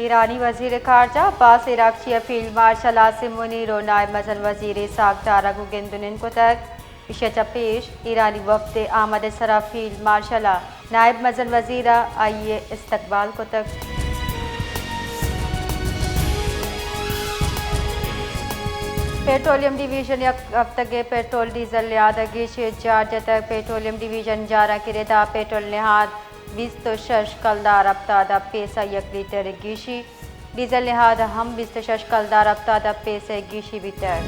ایرانی وزیر خارجہ عباس عراقچی ء فیلڈ مارشل عاصم منیر و نائب مزن وزیر اسحاق ڈار ء گوں گند و نند کتگ۔ ایشی ء چہ پیش ایرانی وفد ء آمد ء سرا فیلڈ مارشل ء نائب مزن وزیر ء آئی ء استقبال کتگ۔ پیٹرولیم ڈویژن یک ہفتگے پیٹرول ڈیزل نہاد ء گیشی جار جتگ۔ پیٹرولیم ڈویژن جاراں کہ ردا پیٹرول نہاد بیست و شش کلدار ہپتاد ء پیسہ یک لیٹر گیشی، ڈیزل نہاد ہم بیست و شش کلدار ہپتاد ء پیسہ گیشی بیتگ۔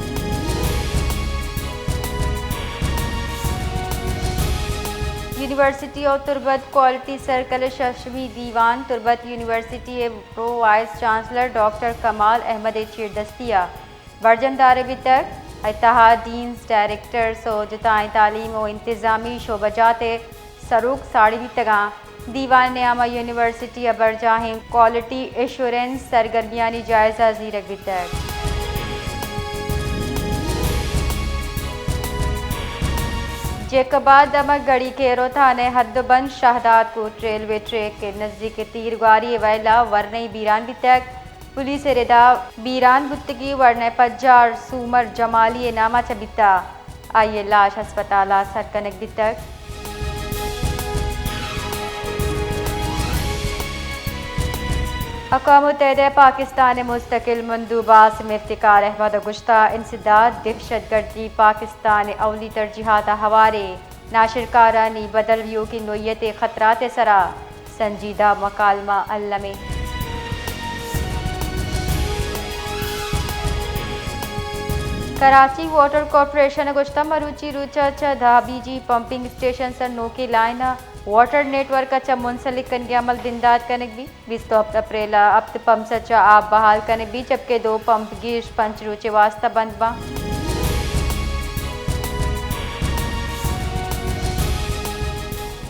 University of Turbat quality circle ء ششمی دیوان تربت یونیورسٹی ء پرو وائس چانسلر ڈاکٹر کمال احمد ء چیردستی ء برجم دارگ بیتگ۔ ء تہا ڈینز، ڈائریکٹرز و جتائیں تعلیم و انتظامی شعبہ جات ء سروک ساڑی بیتگاں۔ دیوان ء نیاما یونیورسٹی ء برجاہیں کوالٹی ایشورنس سرگرمیانی جائزہ زیرگ بیتگ۔ جیکب آباد دمگ گڑی کیرو تھانہ ء حد و بند شہداد کوٹ ریلوے ٹریک ء نزیک تیرگواری ء ویلا ورنئی بیران بیتگ۔ پولیس ء ردا بیران بوتگی ورنئے پجار سومر جمالی ء نام ء چہ بیتا۔ آئی ء لاش ہسپتال ء سر کنگ بیتگ۔ اقوام متحدہ ء پاکستان ء مستقل مندوب عاصم افتخار احمد ء گوشتہ، انسداد دہشت گردی پاکستان ء اولی ترجیحات ء ہوارے۔ ناشرکارانی بدل بیوکی نوعیت ء خطرات ء سرا سنجیدہ مکالمہ المی۔ کراچی واٹر کارپوریشن ء گوشتہ، مروچی روچ ء چہ دہ B G pumping station sir نوکیں لائن ء واٹر نیٹ ورک ء چہ منسلک کنگ ء عمل بندات کنگ بیت۔ بیست و ہپت اپریل ء ہپت پمپ سچ ء آپ بحال کنگ بیت، جبکہ دو پمپ گیش پنچ روچے واستہ بند باں۔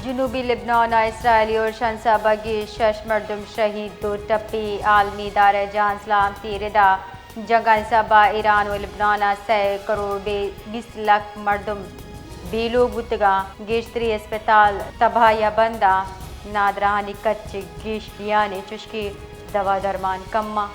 جنوبی لبنان ء اسرائیلی ارشان سبا گیش شش مردم شہید، دو ٹپی۔ عالمی ادارہ جہان سلامتی ردا جنگانی سبا ایران و لبنان ء سئے کروڑ بے بیست لکھ مردم بے لوگ بوتگاں، گیشتری اسپتال تباہی ء بنداں، نادراہانی کچ گیش بیان انت، چشکہ دوا درمان کماں۔